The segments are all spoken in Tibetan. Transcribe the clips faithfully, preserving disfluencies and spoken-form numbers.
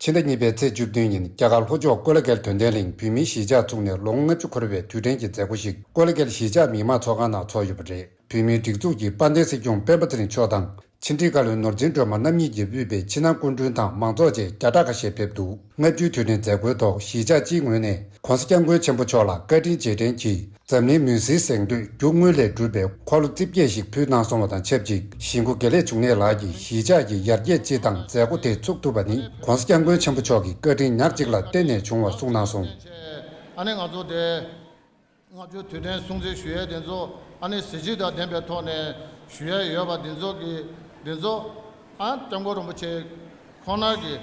ཕྱི་ཟླ་གཉིས་པའི་ཚེས་བཅུ་བདུན་ཉིན་རྒྱ་གར་ལྷོ་ཕྱོགས་ཀོ་ལ་གྷལ་དོན་ལྡན་གླིང་བོད་མིའི་གཞིས་ཆགས་ཚུགས་ནས་ལོ་ངོ་ལྔ་བཅུ་འཁོར་བའི་དུས་དྲན་གྱི་མཛད་སྒོ་ཞིག་ཀོ་ལ་གྷལ་གཞིས་ཆགས་མི་མང་ཚོགས་ཁང་ནང་ཚོགས་ཡོད་པ་རེད། བོད་མིའི་སྒྲིག་འཛུགས་ཀྱི་དཔལ་ལྡན་སྲིད་སྐྱོང་སྤེན་པ་ཚེ་རིང་མཆོག་དང་ཕྱི་དྲིལ་བཀའ་བློན་ནོར་འཛིན་སྒྲོལ་མ་རྣམ་གཉིས་ཀྱིས་དབུས་པའི་ཕྱི་ནང་སྐུ་མགྲོན་དང་མང་ཚོགས་བཅས་བརྒྱ་ཕྲག་ཁ་ཤས་ཕེབས་འདུག་ལྔ་བཅུའི་དུས་དྲན་མཛད་སྒོའི་ཐོག་གཞིས་ཆགས་སྤྱིའི་ངོས་ནས་༸གོང་ས་༸སྐྱབས་མགོན་ཆེན་པོ་མཆོག་ལ་བཀའ་དྲིན་རྗེས་དྲན་གྱིས་འཛམ་གླིང་མུན་སེལ་གཟེངས་བསྟོད་རྒྱུ་དངུལ་ལས་གྲུབ་པའི་འཁོར་ལོ་རྩིབས་བརྒྱད་ཞིག་ཕུལ་གནང་སོང་བ་དང་ཆབས་ཅིག་གཞིས་འགོ་དགེ་ལེགས་འབྱུང་གནས་ལགས་ཀྱིས་གཞིས་ཆགས་ཀྱི་ཡར་རྒྱས་སྤྱི་དང་མཛད་སྒོ་དེ་ཚུགས་ཐུབ་པ་ནི་༸གོང་ས་༸སྐྱབས་མགོན་ཆེན་པོ་མཆོག་གི་བཀའ་དྲིན་ཉག་གཅིག་ལ་བརྟེན་ནས་བྱུང་བ་གསུངས་གནང་སོང་། ཨ་ནི་ང་ཚོ་དེ་ལྔ་བཅུ་དུས་དྲན་སྲུང་བརྩི་ཞུ་ཡས་དེ་ཚོ་ཨ་ནི་གཟི་བརྗིད་དང་ལྡན་པའི་ཐོག་ནས་ཞུ་ཡས་ཡོད་པ་དེ་ཚོ་གི་དེ་ཚོ་ཨ་སྐྱབས་མགོན་རིན་པོ་ཆེ་ཁོང་རྣམ་གྱི་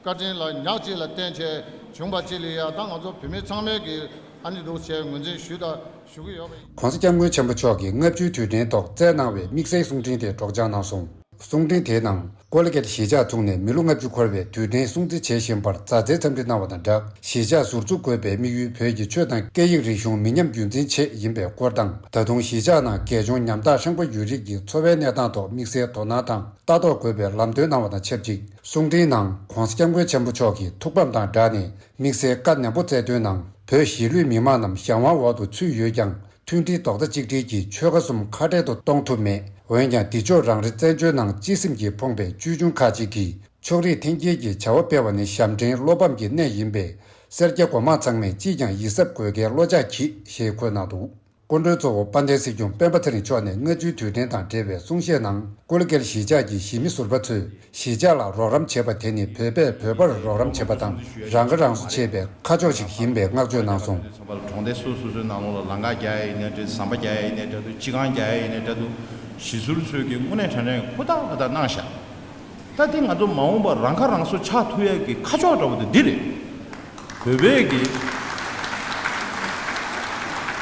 བཀའ་དྲིན་ལ་ཉག་གཅིག་ལ་བརྟེན་བྱས་བྱུང་བ་ཅིག་ལ་ཡ་ད་ང་ཚོ་བོད་མི་ཚང་མས་ཀྱི་ཨ་ནི་འདུག་བྱས་ངོས་འཛིན་ཞུ་དང་ཞུ་གི་ཡོད་པ་ཡིན། ༸གོང་ས་༸སྐྱབས་མགོན་ཆེན་པོ་མཆོག་གིས་ལྔ་བཅུའི་དུས་དྲན་ཐོག་བསྩལ་གནང་བའི་དམིགས་བསལ་གསུང་འཕྲིན་དེ་སྒྲོག་སྦྱང་གནང་སོང་། གསུང་འཕྲིན་དེའི་ནང་ཀོ་ལ་གྷལ་གཞིས་ཆགས་ཚུགས་ནས་མི་ལོ་ལྔ་བཅུ་འཁོར་བའི་དུས་དྲན་སྲུང་བརྩི་བྱེད་བཞིན་པར་མཛའ་བརྩེའི་འཚམས་འདྲི་གནང་བ་དང་སྦྲགས། གཞིས་ཆགས་ཟུར་འཛུགས་དགོས་པའི་དམིགས་ཡུལ་བོད་ཀྱི་ཆོས་དང་སྐད་ཡིག་རིག་གཞུང་མི་ཉམས་རྒྱུན་འཛིན་ཆེད་ཡིན་པའི་སྐོར་དང་། ད་དུང་གཞིས་ཆགས་ནང་རྒས་གཅུང་ཉམ་ཐག་ཧྲེང་པོ་ཡོད་རིགས་ཀྱི་འཚོ་བའི་གནས་སྟངས་ཐོག་དམིགས་བསལ་དོ་སྣང་དང་ལྟ་རྟོག་དགོས་པའི་ལམ་སྟོན་གནང་བ་དང་ཆབས་ཅིག་གསུང་འཕྲིན་ནང་༸གོང་ས་༸སྐྱབས་མགོན་ཆེན་པོ་མཆོག་གི་ཐུགས་ཕམ་དང་སྦྲགས་ནས་དམིགས་བསལ་བཀའ་ནན་པོ་སྩལ་དོན་ནང་བོད་གཞིས་ལུས་མི་མང་རྣམས་གཞན་དབང་འོག་ཏུ་ཚུད་ཡོད་ཀྱང་། མཐུན་སྒྲིལ་རྡོག་རྩ་གཅིག་སྒྲིལ་གྱིས་ཆོལ་ཁ་གསུམ་ཁ་བྲལ་དུ་གཏོང་ཐུབ་མེད། འོན་ཀྱང་འདི་ཕྱོགས་རང་རེ་བཙན་བྱོལ་ནང་སྤྱི་སེམས་ཀྱིས་ཕོངས་པའི་ཅོལ་ཆུང་ཁག་ཅིག་གིས་ཕྱོགས་རིས་འཐེན་འཁྱེར་གྱི་བྱ་བ་སྤེལ་བ་ནི་ཞབས་འདྲེན་བློ་ཕམ་གྱི་གནས་ཡིན་པས། སེར་སྐྱ་གོང་མ་ཚང་མས་ཅིས་ཀྱང་ཡིད་གཟབ་དགོས་གལ་བློ་འཇགས་གྱིས་ཞེས་འཁོད་གནང་འདུག་སྐུ་མགྲོན་གཙོ་བོ་དཔལ་ལྡན་སྲིད་སྐྱོང་སྤེན་པ་ཚེ་རིང་མཆོག་ནས་ལྔ་བཅུའི་དུས་དྲན་དང་འབྲེལ་བའི་གསུང་བཤད་ནང་། ཀོ་ལ་གྷལ་གཞིས་ཆགས་ཀྱི་གཞིས་མི་ཟུར་པ་ཚོས་གཞིས་ཆགས་ལ་རོགས་རམ་བྱེད་པ་དེ་ནི་བོད་པས་བོད་པར་རོགས་རམ་བྱེད་པ་དང་རང་ཁ་རང་གསོ་བྱེད་པའི་ཁ་ཕྱོགས་ཤིག་ཡིན་པའི་བསྔགས་བརྗོད་གནང་སོང་། ཚོགས་པ་ལ་གྲོང་སྡེ་སོ་སོ་སོའི་ནང་ལོགས་ལ་ལམ་ཁ་རྒྱག་ཡ་ཡིན་ནའི་འདྲ། ཟམ་པ་རྒྱག་ཡ་ཡིན་ནའི་འདྲ་འདུག་སྤྱི་ཁང་རྒྱག་ཡ་ཡིན་ནའི་འདྲ་འདུག་གཞིས་ཟུར་ཚོས་ཀྱི་དངོས་གནས་དྲང་གནས་ཧུར་ཐག་ཧུར་ཐག་གནང་ཤག་ད་དེ་ང་ཚོ་མ་འོངས་པར་རང་ཁ་རང་གསོ་ཆགས་ཐུབ་ཡ་གི་ཁ་ཕྱོགས་འདྲ་པོ་དེ་འདི་རེད། བོད་པས་ཀྱི་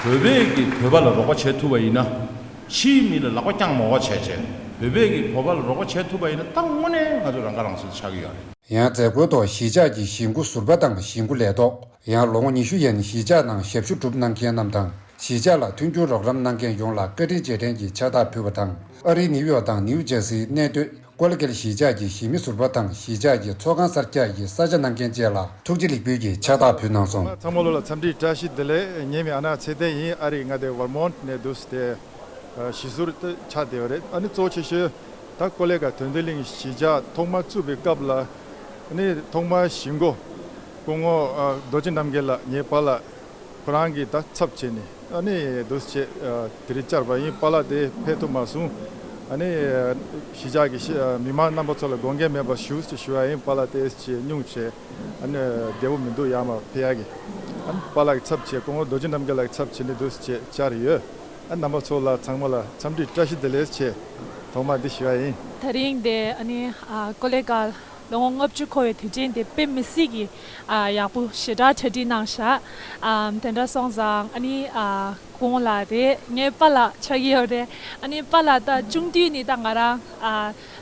བོད་པས་ཀྱི་བོད་པ་ལ་རོགས་པ་བྱེད་ཐུབ་པ་ཡིན་ན། ཕྱིའི་མི་ལ་ལག་པ་བརྐྱངས་མ་དགོས་བྱས་བྱས། བོད་པས་ཀྱི་བོད་པ་ལ་རོགས་པ་བྱེད་ཐུབ་པ་ཡིན་ན་ད་དངོས་གནས་ང་ཚོ་རང་ཁ་རང་གསོ་ཆགས་ཀྱི་ཡོད་རེད། ཡང་མཛད་སྒོའི་ཐོག་གཞིས་ཆགས་ཀྱི་གཞིས་འགོ་ཟུར་པ་དང་གཞིས་འགོ་ལས་ཐོག་ཡང་ལོ་ངོ་ཉི་ཤུ་ཡན་གཞིས་ཆགས་ནང་ཞབས་ཞུ་སྒྲུབ་གནང་མཁན་རྣམས་དང་། གཞིས་ཆགས་ལ་མཐུན་འགྱུར་རོགས་རམ་གནང་མཁན་ཡོངས་ལ་བཀའ་དྲིན་རྗེས་དྲན་གྱི་ཕྱག་རྟགས་ཕུལ་བ་དང་། ཨ་རིའི་ནིའུ་ཡོག་དང་ནིའུ་ཇར་སིའི་གནས་སྡོད་ཀོ་ལ་གྷལ་གཞིས་ཆགས་ཀྱི་གཞིས་མི་ཟུར་པ་དང་གཞིས་ཆགས་ཀྱི་ཚོགས་ཁང་གསར་རྒྱག་གི་ས་ཆ་གནང་མཁན་བཅས་ལ་ཐུགས་རྗེ་ལེགས་འབུལ་གྱི་ཕྱག་རྟགས་ཕུལ་གནང་སོང་། ཚང་མ་ལོ་ལ་འཚམས་འདྲི་བཀྲ་ཤིས་བདེ་ལེགས། ངའི་མིང་ཨ་ན་ཚེ་བརྟན་ཡིན། ཨ་རི་མངའ་སྡེ་ཝར་མོན་ནས་འདུག་སྟེ། གཞིས་ཟུར་དུ་ཆགས་བསྡད་པ་རེད། ཨ་ནི་གཙོ་ཆེ་ཤོས་ད་ཀོ་ལེ་གྷལ་དོན་ལྡན་གླིང་གཞིས་ཆགས་ཐོག་མར་བཙུགས་པའི་སྐབས་ལ། ཨ་ནི་ཐོག་མར་གཞིས་འགོ་སྐུ་ངོ་རྡོ་རྗེ་རྣམ་རྒྱལ་ལགས་ངའི་པཱ་ལགས་ཁོ་རང་གི་ད་ཚབ་བྱས་ནས་ཨ་ནི་འདུག་སེ་བྱས་དེ་རིང་བཅར་བ་ཡིན། པཱ་ལགས་དེ་ཕེབས་ཐུབ་མ་སོང་། ཨ་ནི་གཞིས་ཆགས་ཀྱི་མི་མང་རྣམ་པ་ཚོ་ལ་དགོངས་འགལ་མེད་པར་ཞུ་ཞུ་བ་ཡིན། པཱ་ལགས་དེ་ཅེས་སྙུང་བྱས། ཨ་ནི་བདེ་པོ་མི་འདུག་ཡར་མར་ཕེབས་ཡག་གི། ཨ་ནི་པཱ་ལགས་ཀྱི་ཚབ་བྱས་སྐུ་ངོ་རྡོ་རྗེ་རྣམ་རྒྱལ་ལགས་ཀྱི་ཚབ་བྱས་ནས་འདུག་སེ་བཅར་ཡོད། ཨ་རྣམ་པ་ཚོ་ལ་ཚང་མ་ལ་འཚམས་འདྲི་བཀྲ་ཤིས་བདེ་ལེགས་ཞེས་ཐོག་མར་འདི་ཞུ་བ་ཡིན། དེ་རིང་འདི་ཨ་ནི་ཨ་ཀོ་ལེ་གྷལ་ལོ་ངོ་ལྔ་བཅུ་འཁོར་བའི་དུས་དྲན་དེ་དཔེ་མི་སྲིད་ཀྱི་ཨ་ཡག་པོ་ཞེ་དྲག་གྲ་སྒྲིག་གནང་ཤག་ཨ་དེ་འདྲ་སོང་ཙང་ཨ་ནི་ཨ་སྐུ་ངོ་ལགས་རེད། ངའི་པཱ་ལགས་ཆགས་ཀྱི་ཡོད་རེད། ཨ་ནི་པཱ་ལགས་ད་ཆུང་དུས་ནས་ད་ང་རང་ཨ་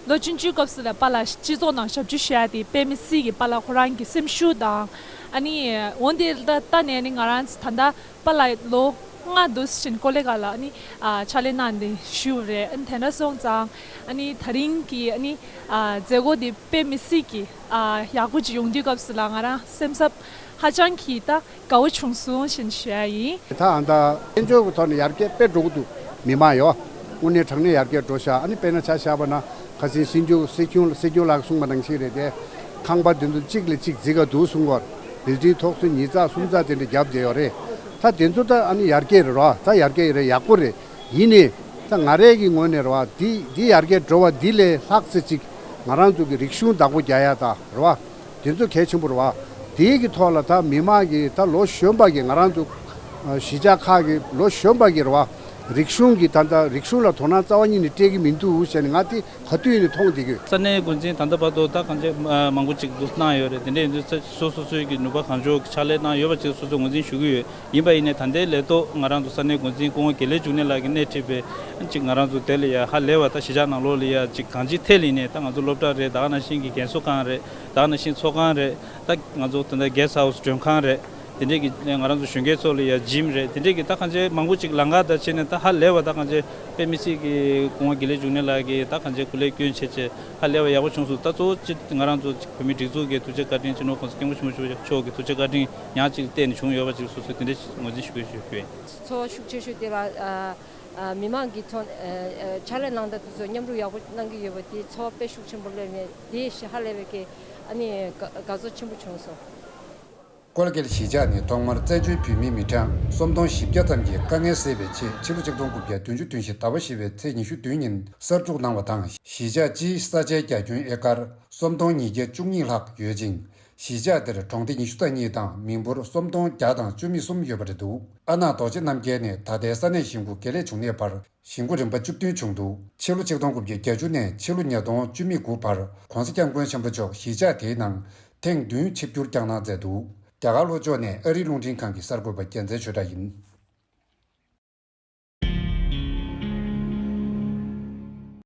ལོ་ཆུང་ཆུང་སྐབས་སུ་ལ་པཱ་ལགས་སྤྱི་ཚོགས་ནང་ཞབས་ཞུ་ཞུ་ཡ་དེ་དཔེ་མི་སྲིད་ཀྱི་པཱ་ལགས་ཁོ་རང་གི་སེམས་ཤུགས་དང་། ཨ་ནི་འོན་ཏེ་ད་ལྟ་ནས་ནི་ང་རང་ད་ལྟ་པཱ་ལགས་ལོ་ལྔ་འདུག་ཕྱིན་ཀོ་ལེ་གྷལ་ལ་ཨ་ནི་ཨ་ཕྱག་ལས་གནང་ནས་བཞུགས་རེད། ཨ་ནི་དེ་འདྲ་སོང་ཙང་ཨ་ནི་དེ་རིང་གི་ཨ་ནི་ཨ་མཛད་སྒོ་འདི་དཔེ་མི་སྲིད་ཀྱི་ཨ་ཡག་པོ་ཅིག་ཡོང་དུས་སྐབས་སུ་ལ་ང་རང་སེམས་འཚབ་ཧ་ཅང་གི་ད་དགའ་བོ་བྱུང་སོང་ཞེས་ཞུ་ཡ་ཡིན། ད་ཨ་ད་དཔལ་འབྱོར་གྱི་ཐོག་ནས་ཡར་རྒྱས་དཔེ་འགྲོ་གི་འདུག་མི་མང་ཡོད། དངོས་གནས་དྲང་གནས་ཡར་རྒྱས་འགྲོ་ཤག་ཨ་ནི་དཔེར་ན་ཆ་བཞག་པ་ན་ཁ་སང་སྲིད་སྐྱོང་སྲིད་སྐྱོང་སྲིད་སྐྱོང་ལགས་གསུངས་པ་ནང་བཞིན་རེད་དེ། ཁང་པ་དེ་ཚོ་གཅིག་ལས་གཅིག་རྫིག་ག་འདུག་གསུང་གི་ཡོད་རེད། བིལ་ཌིང་ཐོག་སོ་གཉིས་ཚག་གསུམ་ཚག་དེ་འདྲ་བརྒྱབ་བསྡད་ཡོད་རེད། ད་དེ་ཚོ་ད་ཨ་ནི་ཡར་རྒྱས་རེད་རོ། ད་ཡར་རྒྱས་རེད། ཡག་པོ་རེད། ཡིན་ནའི། ད་ང་རའི་གི་ངོས་ནས་རེད་བ། འདི་འདི་ཡར་རྒྱས་འགྲོ་བ་འདི་ལས་ལྷག་ཙམ་ཅིག་ང་རང་ཚོ་གི་རིག་གཞུང་བདག་པོ་རྒྱག་ཡ་ད་རེད་བ། དེ་ཚོ་གལ་ཆེན་པོ་རེད་བ། དེའི་གི་ཐོག་ལ་ད་མི་མང་གི་ད་ལོ་གཞོན་པ་གི་ང་རང་ཚོ་གཞིས་ཆགས་ཁག་གི་ལོ་གཞོན་པ་གི་རེད་བ། རིག་གཞུང་གི་ད་ད་རིག་གཞུང་ལ་དོ་སྣང་རྩ་བ་ཉིད་ནས་སྤྲད་ཀྱི་མི་འདུག་ཟེར་ནས་ང་དེ་ག་དུས་ནས་མཐོང་བསྡད་ཀྱི་ཡོད། ས་གནས་འགོ་འཛིན་ད་ལྟ་བར་དུ་ད་གང་ཅི་མང་པོ་ཅིག་འདུག་གནང་ཡོད་རེད། དེ་འདྲ་ཡིན་དུས་སོ་སོ་སོའི་གི་ནུས་པ་གང་ལྕོགས་ཀྱི་ཕྱག་ལས་གནང་ཡོད་པ་ཅིག་སོ་སོ་ངོས་འཛིན་ཞུ་གི་ཡོད། ཡིན་པ་ཡིན་ནའི་ད་ལྟའི་ལས་ཐོག་ང་རང་ཚོ་ས་གནས་འགོ་འཛིན་སྐུ་ངོ་དགེ་ལེགས་འབྱུང་གནས་ལགས་ཀྱིས་སྣེ་ཁྲིད་པའི་ཅིག་ང་རང་ཚོ་དེ་ལ་ཡ་ཧ་ལས་པ་ད་གཞིས་ཆགས་ནང་ལོགས་ལ་ཡ་ཅིག་གང་ཅིའི་ཐད་ལ་ཡིན་ནའི་ད་ང་ཚོ་སློབ་གྲྭ་རེད། ད་ག་ནང་བཞིན་གྱི་རྒན་གསོ་ཁང་རེད། ད་ག་ནང་བཞིན་ཚོགས་ཁང་རེད། ད་ང་ཚོ་ད་ལྟ་གེ་སི་ཊི་ཧའུ་སི་མགྲོན་ཁང་རེད། དེ་འདྲས་ཀྱི་ང་རང་ཚོ་གཞོན་སྐྱེས་ཚོ་ལ་ཡ་ཇིམ་རེད། དེ་འདྲས་ཀྱི་ད་གང་ཅི་མང་པོ་ཅིག་ལམ་ཁ་དང་བྱས་ནས་ད་ཧ་ལས་པ་ད་གང་ཅི་དཔེ་མི་སྲིད་ཀྱི་སྐུ་ངོ་དགེ་ལེགས་འབྱུང་གནས་ལགས་ཀྱིས་ད་གང་ཅི་སྐུ་ལས་སྐྱོན་བྱས་བྱས་ཧ་ལས་པ་ཡག་པོ་བྱུང་སོང་། ད་གཙོ་བོ་ཅིག་ང་རང་ཚོ་བོད་མིའི་སྒྲིག་འཛུགས་ཀྱི་ཐུགས་རྗེ་བཀའ་དྲིན། སྤྱི་ནོར་༸གོང་ས་༸སྐྱབས་མགོན་ཆེན་པོ་མཆོག་གི་ཐུགས་རྗེ་བཀའ་དྲིན་ཡང་ཅིག་བརྟེན་ནས་བྱུང་ཡོད་པ་ཅིག་སོ་སོས་དེ་འདྲས་ངོས་འཛིན་ཞུ་དགོས་ཞུ་གི་ཡོད། ཚོར་བ་ཤུགས་ཆེ་ཤོས་དེ་ལ་ཨ་ཨ་མི་མང་གི་ཐོག་ཨ་ཨ་ཕྱག་ལས་གནང་སྟངས་དེ་ཚོ་མཉམ་རུབ་ཡག་པོ་གནང་གི་ཡོད་པ་དེ་ཚོར་བ་དཔེ་ཤུགས་ཆེན་པོ་སླེབས་ནས་དེ་ཧ་ལས་པའི་གི་ཨ་ནི་དགའ་དགའ་ཚོར་ཆེན་པོ་བྱུང་སོང་། སྐོར་སྐྱོད་གཞིས་ཆགས་ནི་ཐོག་མར་བཙན་བྱོལ་བོད་མིའི་མི་གྲངས་སུམ་སྟོང་བཞི་བརྒྱ་ཙམ་གྱི་དཀའ་ངལ་སེལ་བའི་ཆེད་ཕྱི་ལོ་ཆིག་སྟོང་དགུ་བརྒྱ་བདུན་ཅུ་དོན་བཞི་ཟླ་བ་བཞི་པའི་ཚེས་ཉི་ཤུ་བདུན་ཉིན་གསར་འཛུགས་གནང་བ་དང་། གཞིས་ཆགས་སྤྱིའི་ས་ཆའི་རྒྱ་ཁྱོན་ཨེ་ཀར་སུམ་སྟོང་ཉིས་བརྒྱ་བཅུ་གཉིས་ལྷག་ཡོད་ཅིང་། གཞིས་ཆགས་འདིར་གྲོང་སྡེ་ཉི་ཤུ་རྩ་གཉིས་དང་མི་འབོར་སུམ་སྟོང་བརྒྱ་དང་བཅུ་མེད་གསུམ་ཡོད་པ་རེད་འདུག་ཨ་ནག་རྡོ་རྗེ་རྣམ་རྒྱལ་ནས་ད་ལྟའི་ས་གནས་གཞིས་འགོ་དགེ་ལེགས་འབྱུང་གནས་བར་གཞིས་འགོ་རིམ་པ་བཅུ་བདུན་བྱུང་འདུག་ཕྱི་ལོ་ཆིག་སྟོང་དགུ་བརྒྱ་བརྒྱད་ཅུ་ནས་ཕྱི་ལོ་ཉིས་སྟོང་བཅུ་མེད་དགུ་བར་༸གོང་ས་༸སྐྱབས་མགོན་ཆེན་པོ་མཆོག་གཞིས་ཆགས་དེའི་ནང་ཐེངས་བདུན་ཆིབས་བསྒྱུར་བསྐྱངས་གནང་མཛད་འདུག་རྒྱ་གར་ལྷོ་ཕྱོགས་ནས་ཨ་རིའི་རླུང་འཕྲིན་ཁང་གི་གསར་འགོད་པ་རྒྱལ་མཚན་ཆོས་གྲགས་ཡིན།